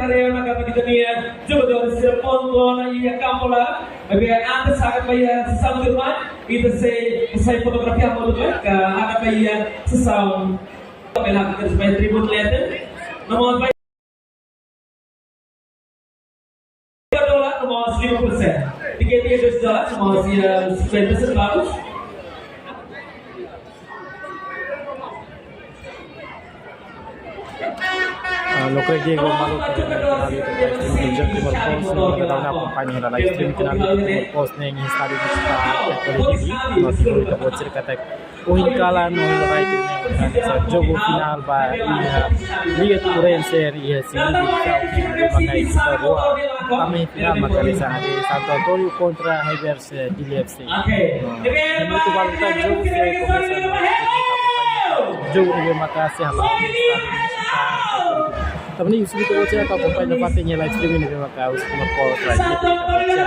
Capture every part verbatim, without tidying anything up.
Area na kata kita nia jogadór sira pontu ona iha kampu laran. Maibé antes hakarak ba iha sesaun tuirmai, ita sei, sei fotografia hamutuk ka hakarak ba iha sesaun. Bele hakarak ba tribun leten. Nomor ba dolar, nomor lima puluh sen. Tiket iha dois dolar, nomor iha cinquenta centavos. Ah, loke Diego malu ke live stream, Timor Post, no kita na akompaña live stream, kita na Timor Post ne'e iha estádiu Municipal T V, no Timor Post katak ohin kalan, ohin loron ne'e, jogu finál ba iha Liga Timorense iha Segunda Divizaun, maka ekipa rua tama iha finál, maka realiza Santo António kontra Hivers, eh, Dili F C. Oke. Minutu balu tan jogu sei komesa, jogu ne'ebé maka sei hala'o. Tanba ne'e husu ita-boot sira atu akompaña nafatin iha live stream ne'ebé maka husi Timor Post, live stream ita-boot sira.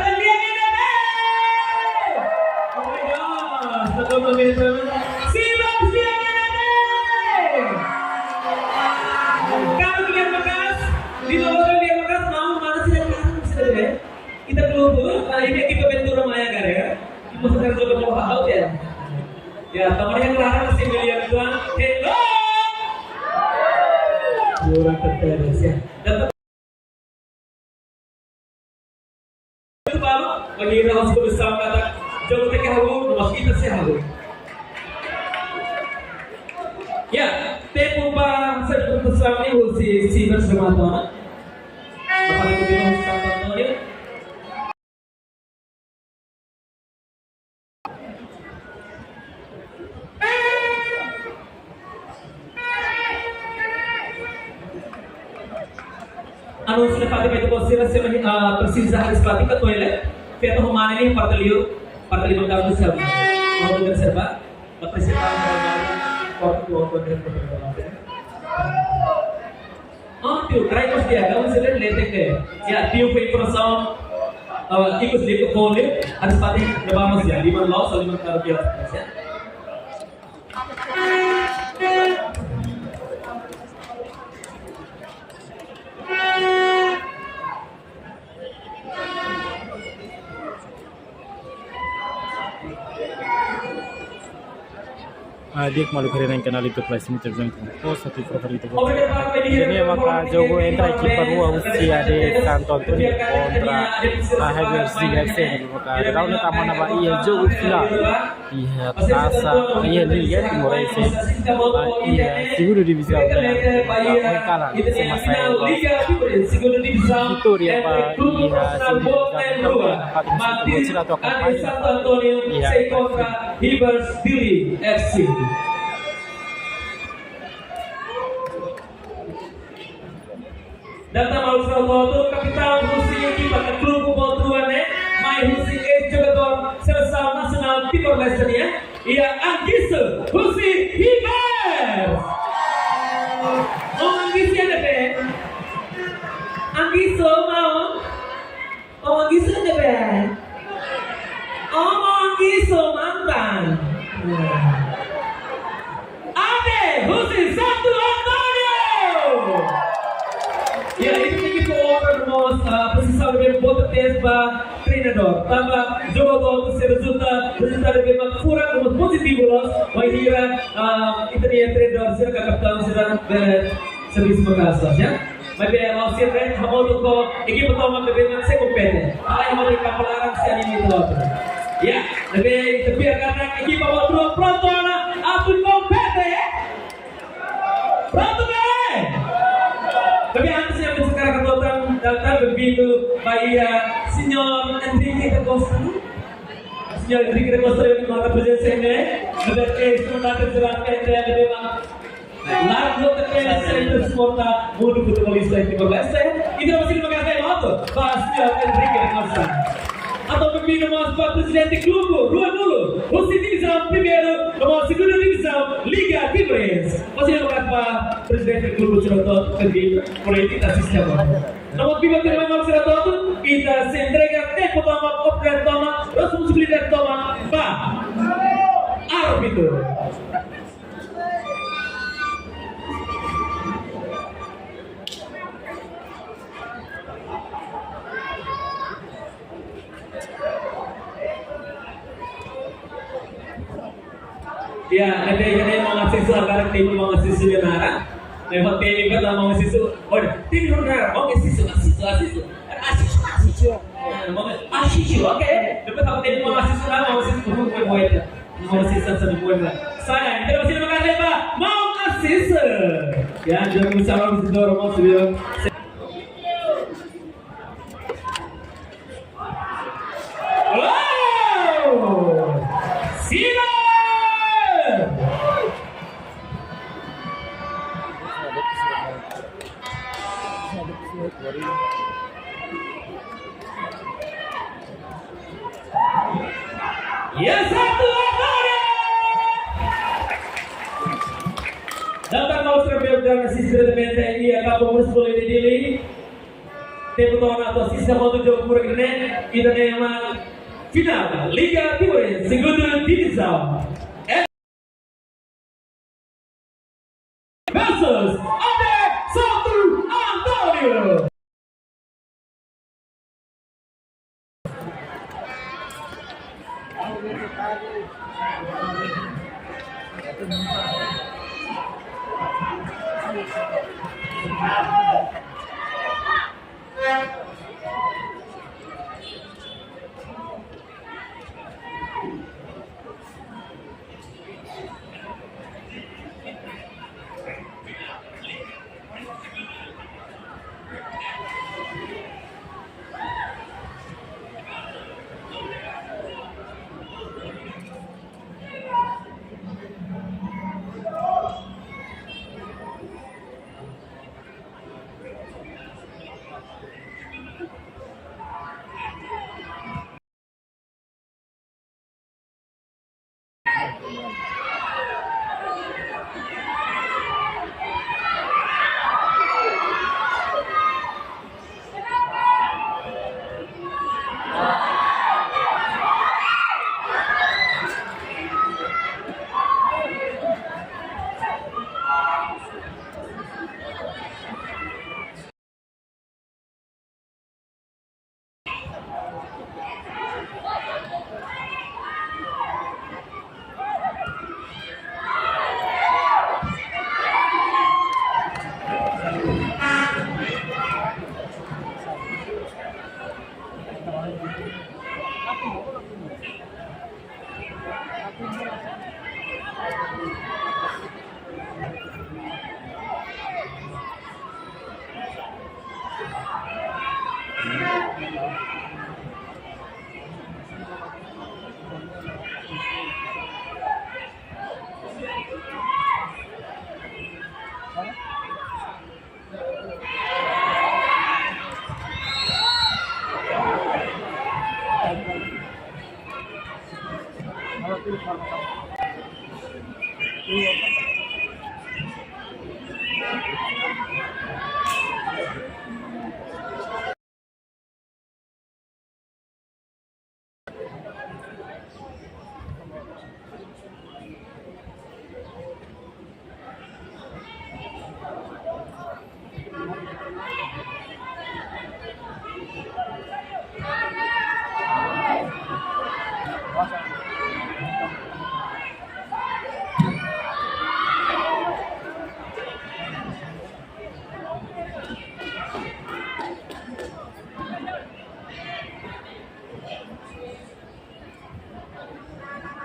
Ita klube, ah, ini ekipa Ventura Maya Gare, ya. Ekipa sekarang juga mau out ya. Ya, teman yang larang si William Tuan. Hey, go! Kurang terperes ya. Dapat balu, bagi ita husi komisaun katak jogu tenke hahú, no mós ita sei hahú. Ya, tempu ba sesi pertama ne'e husi Sivers Ramadan. Bapak Ibu Santo Antonio. Anu, sila pati ba ita-boot sira, sira, ah, presiza haris pati ka toilet. Feto humana ne'e parte liur, parte liur ka sel. Mau dengar serba, ba presiza korte tu, korte tu. Oh, tiu, try kos dia, kamu sudah letek deh. Ya, tiu, fei informasaun, eh, ikus liku folio, haris pati, da vamos ya, lima los, lima karo biar, ya. Ah, di'ak, maluk haree-na'in kanál YouTube Live Stream Timor Post, atu informasi ita-boot. Ne'e maka jogu entre ekipa rua husi A D Santo Antonio kontra, ah, Hivers Dili F C, maka daudaun ne'e tama ona ba iha jogu finál iha Tasa, iha Liga Timorense, ah, iha Segunda Divizaun, ne'e maka ohin kalan, semana vitória ba iha Segunda Divizaun, fatin sira atu akompaña iha Hivers Dili F C. Data maluk sira hotu, kapitaun husi ekipa klube boot rua ne'e, mai husi eis-jogadór selesaun nasionál Timor-Leste nian, iha Anggiso husi Hivers. Oh, Anggiso iha ne'ebé? Anggiso, maun? Oh, Anggiso ne'ebé? Oh, Anggiso mantan. Ade, husi Santo Antonio. Ya, ita tenke fó onra no mós, ah, apresiasaun ne'ebé boot tebes ba treinadór. Tanba jogu atu sei rezulta, rezultadu ne'ebé mak furak no mós pozitivu loos, bainhira, ah, ita-nia treinadór sira ka kapitaun sira, eh, servisu maka'as, ya. Maibé, la'ós sira hamutuk ho ekipa tomak ne'ebé mak sei kompete. Halo hamutuk iha kampu laran, sei anima ita hotu. Ya, ne'ebé ita fiar katak ekipa boot rua prontu ona atu kompete. Prontu ka lae? Maibé antes ita sei hakarak hato'o tan, tan, tan benvindu ba iha Señór Enrique da Costa. Señór Enrique da Costa, ita-nia prezensa iha ne'e, ne'ebé eis-komandante jerál P N T L ne'ebé mak largo tempu sempre suporta mundu futebolista iha Timor-Leste. Ita sei hato'o ba Señór Enrique da Costa. Hato'o benvindu mós ba prezidente klube rua-nulu, husi divizaun primeiru, no mós Segunda Divizaun, Liga Timorense. Hato'o ba prezidente klube sira hotu, benvindu, por aí, ita sei asiste agora. No mós viva, tuirmai maluk sira hotu, ita sei entrega tempu tomak, oportunidade tomak, responsabilidade tomak ba árbitru. Ya, ne'ebé, ne'ebé maun Asisu, agora temi maun Asisu nia naran. Ne'ebé temi ba maun Asisu. Olha, temi ho naran, maun Asisu, Asisu, Asisu. Asisu, Asisu. Ah, maun Asisu, oke. Depois temi maun Asisu, ah, maun Asisu, maun Asisu, maun Asisu, maun Asisu. Sai, terima kasih, maun Asisu. Ya, jangan salah, Asisu, maun Asisu. Wow! Sinar! Ya, satu, dua, tiga. Datang maun Srembeu dan Asisu diretamente iha kampu munisipál Dili. Tempu to'o ona atu asiste ba jogu kurak ne'e, ita-nia ema final Liga Timor, segunda divisão. Versus Ade Santo António.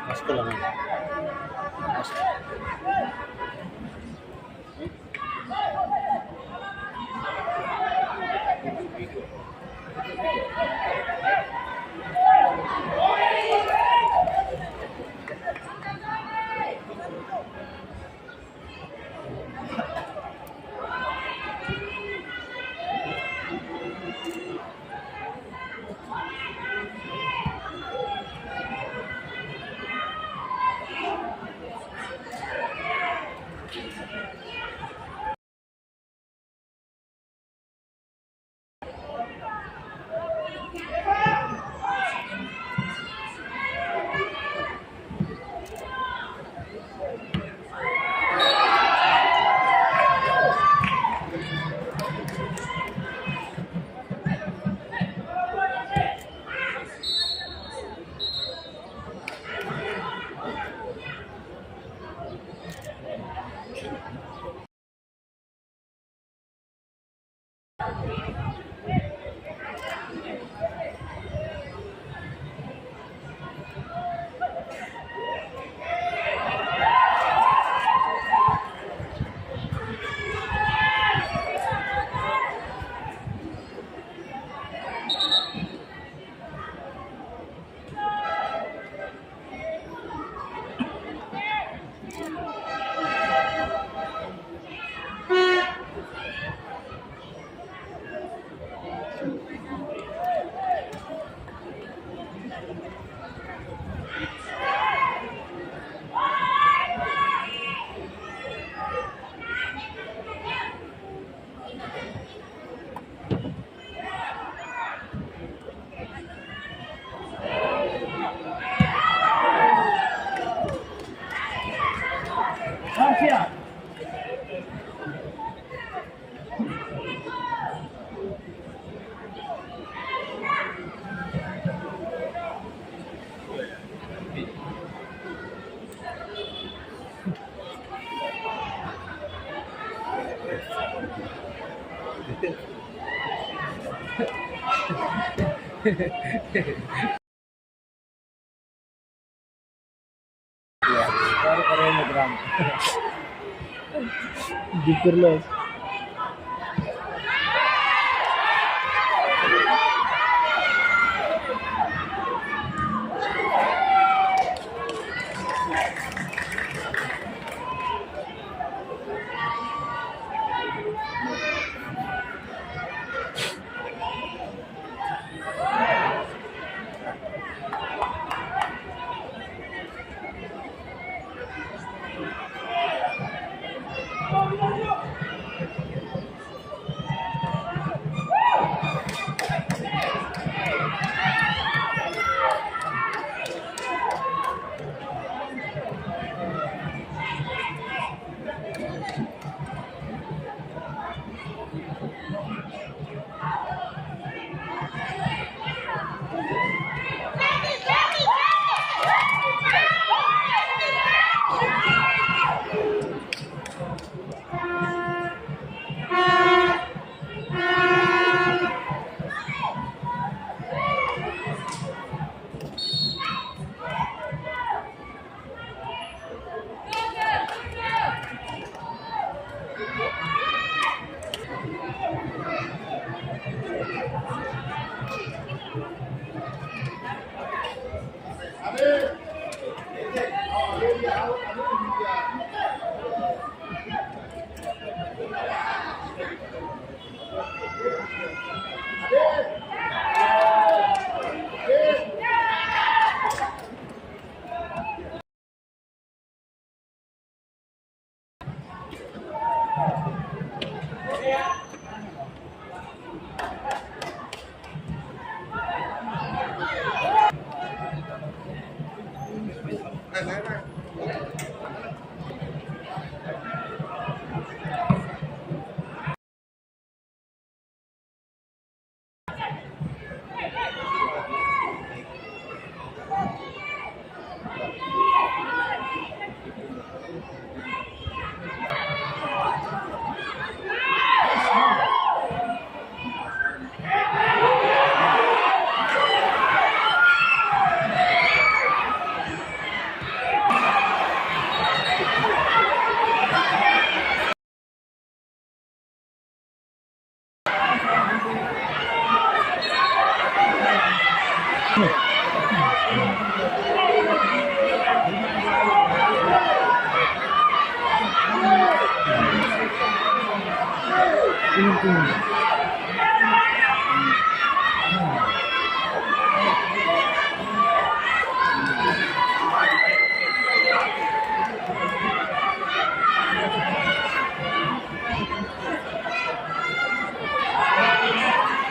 Mas kolam ini. Mas. Baru Korea nyebrang. Jujur loh.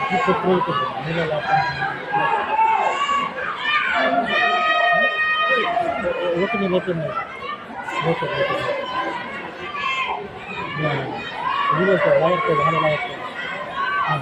Itu pro itu, nilai delapan. Itu nih, itu nih. Itu, itu, itu. Ya, ini loh, tuh, layar tuh, ada layar tuh. Nah.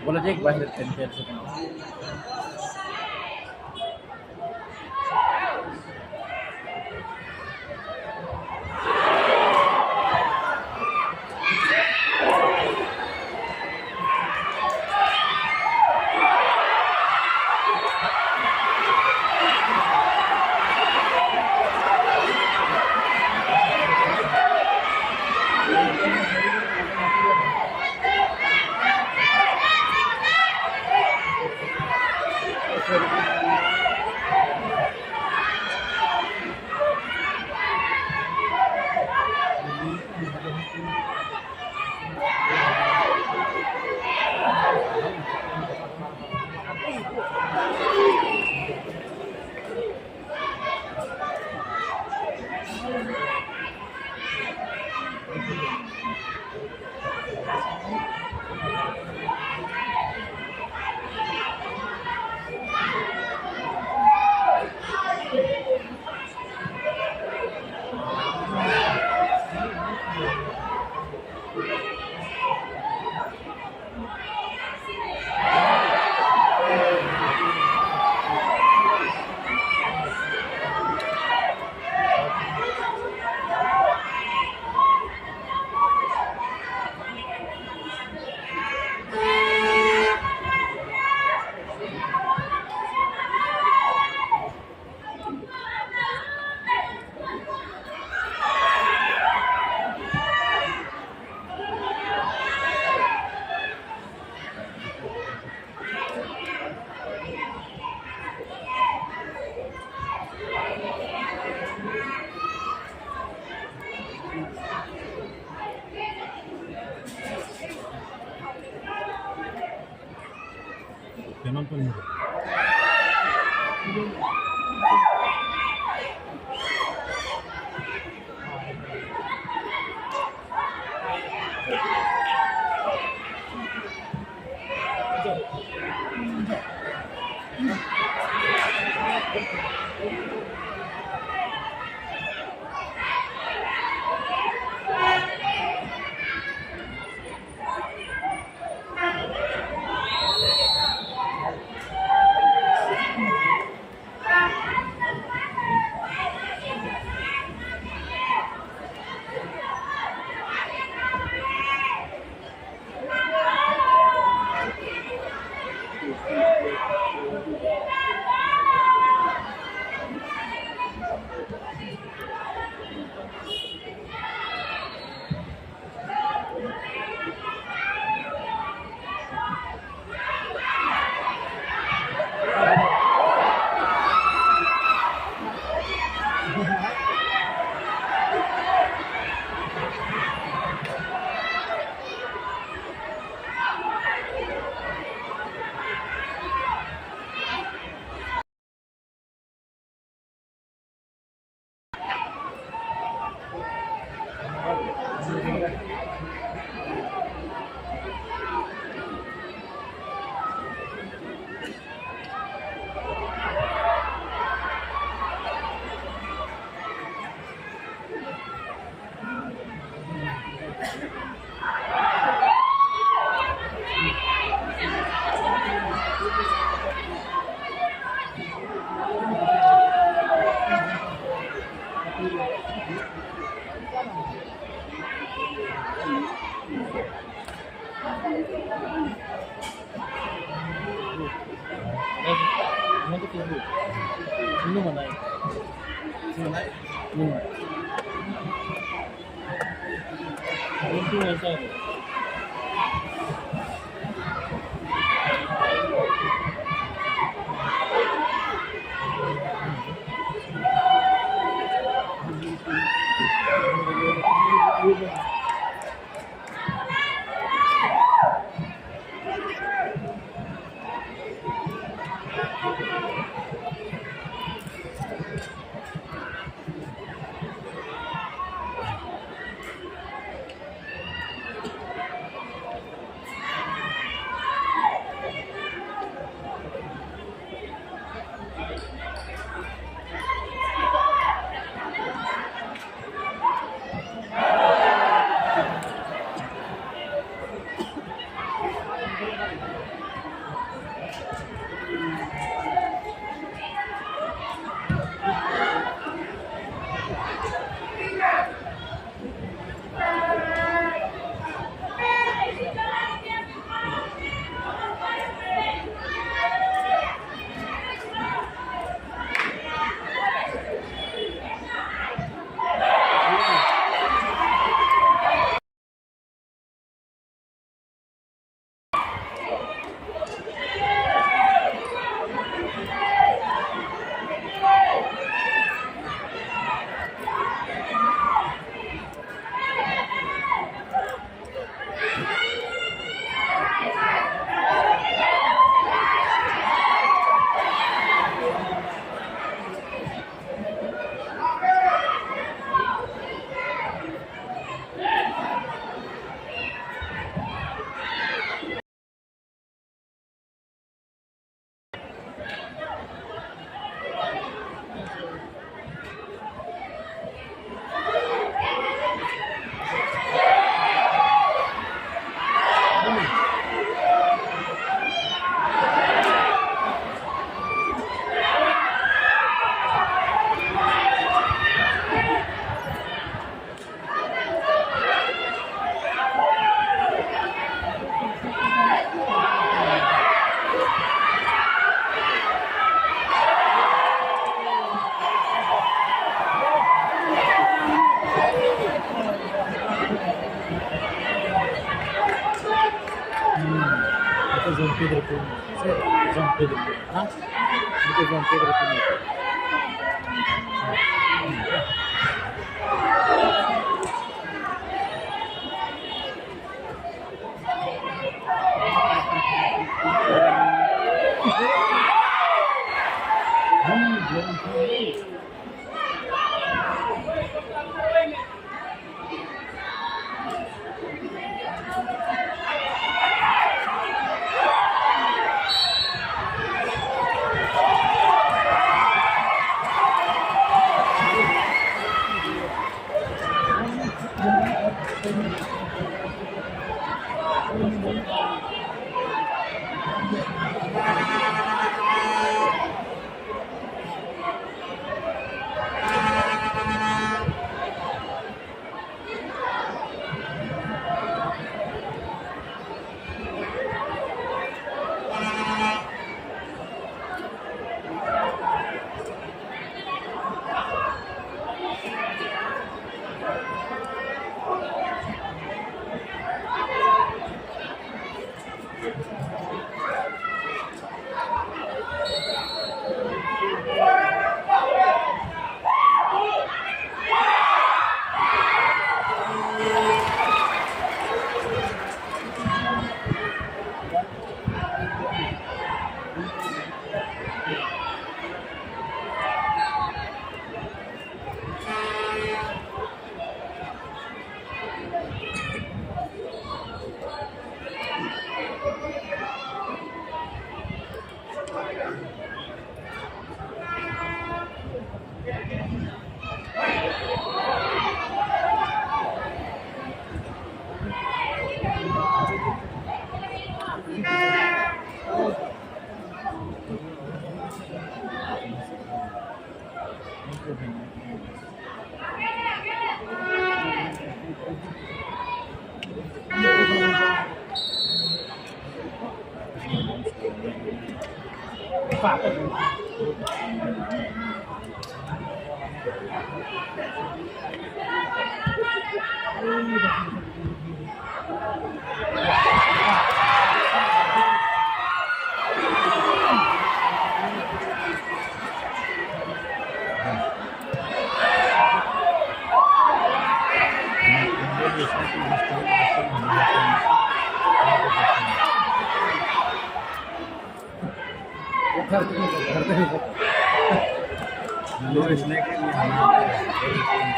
Bola cek basket center sekarang. Penonton. João Pedro Pinto. João Pedro Pinto. Ah? João Pedro Pinto.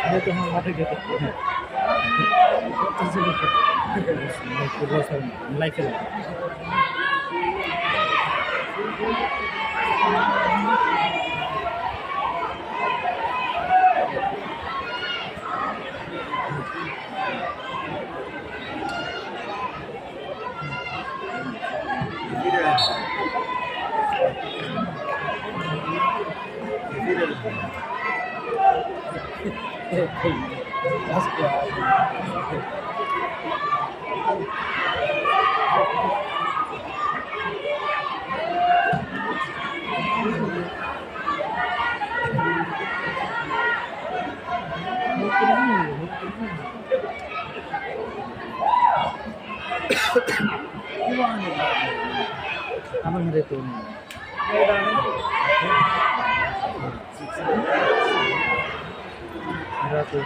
Ini tuh, hal ada gitu. Mulai film. Abang ada tuh. Ada tuh.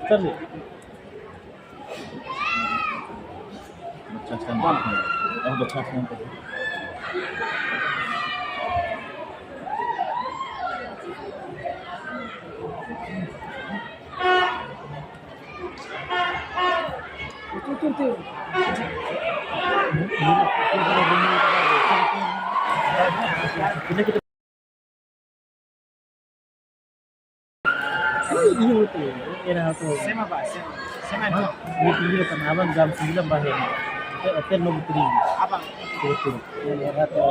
Charlie. Ini hotel, era hotel. Sema ba, sema. Sema. Ini tinggi depan abang jam sembilan bah ya. Hotel, hotel nomor tiga. Abang. Betul. Ini era hotel.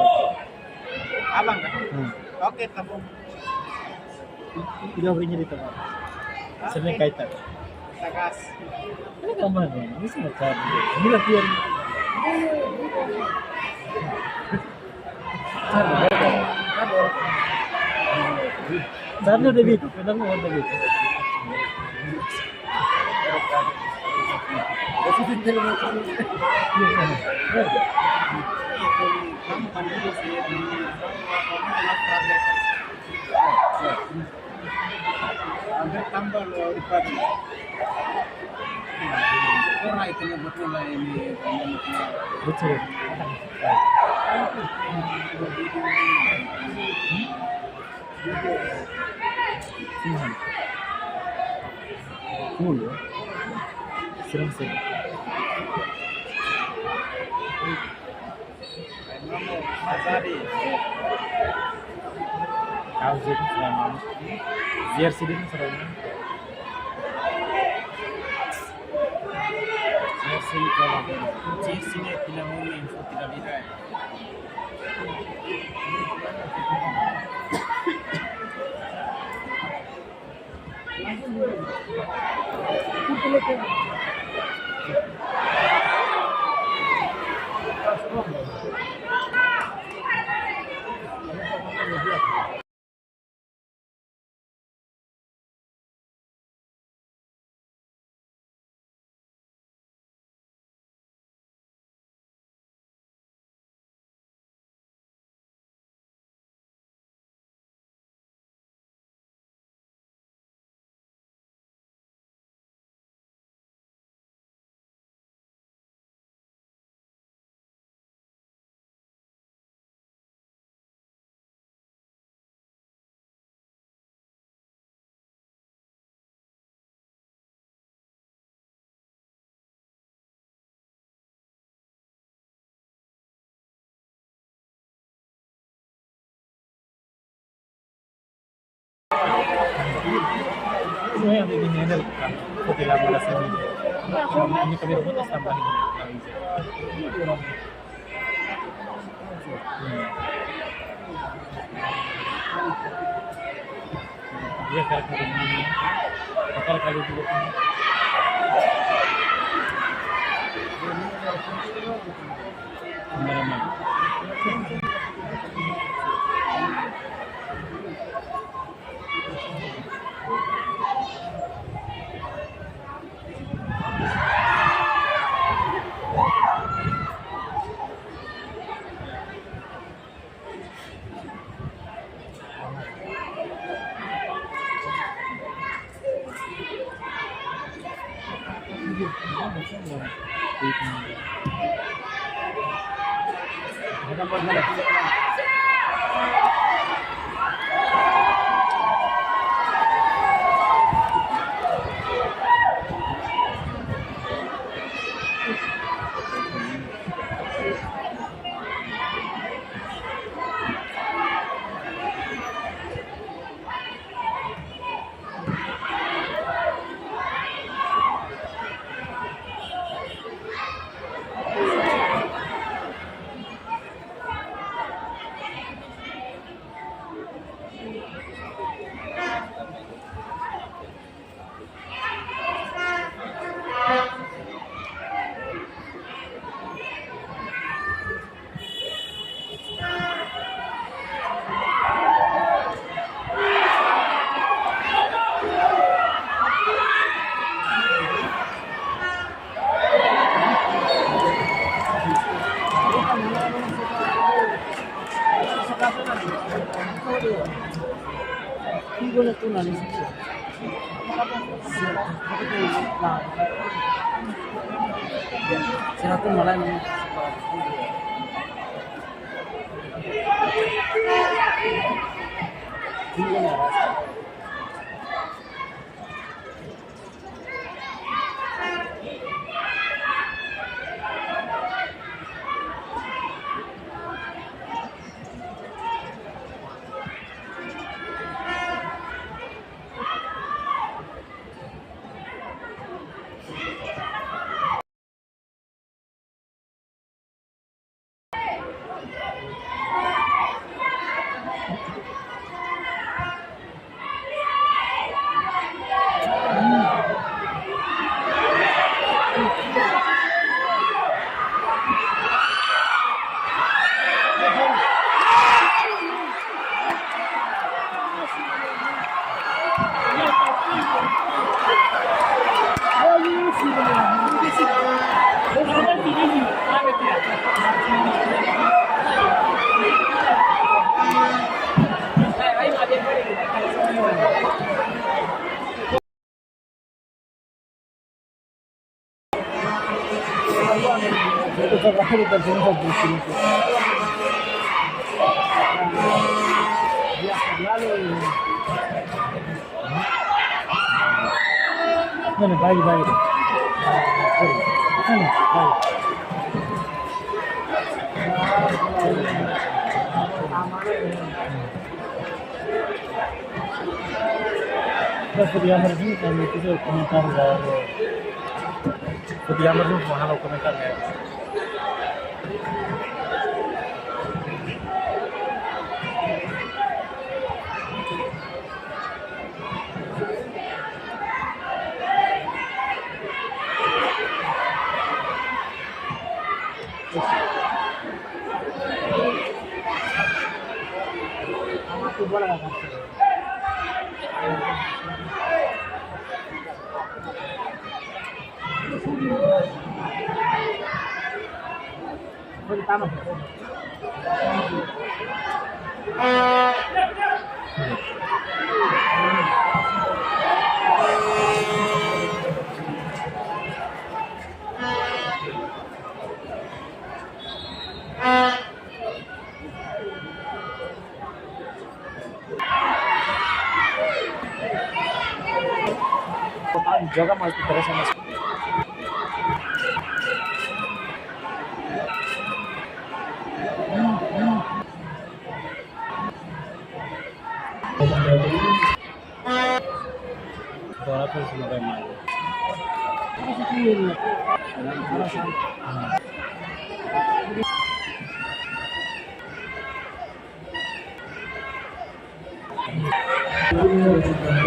Abang kan? Hmm. Oke, tampung. Tidak berinya di tempat. Sering kaitan. Takas. Ini kamar nih, ini semua cari. Ini latihan. Cari udah gitu, kenapa udah gitu? Hampir tambah lo upah. Orang itu yang betul lah ini. Betul. Tuhan. Cool, ya. Serem sih. Azadi. Kau sih, selama. Biar sih, dia selama. Biar sih, kalau. Sih, sini, tidak mau info, tidak bisa. Ini yang di handle kan, kopi lagu rasa ini. Ini kami robot tambah ini. Não, não, vai, vai. Não, não, vai. Terus dia merjing kami itu komentar dari. Terus dia merjing mana lo komentar ya? Joga mais interesa mais. Agora a próxima vai mais.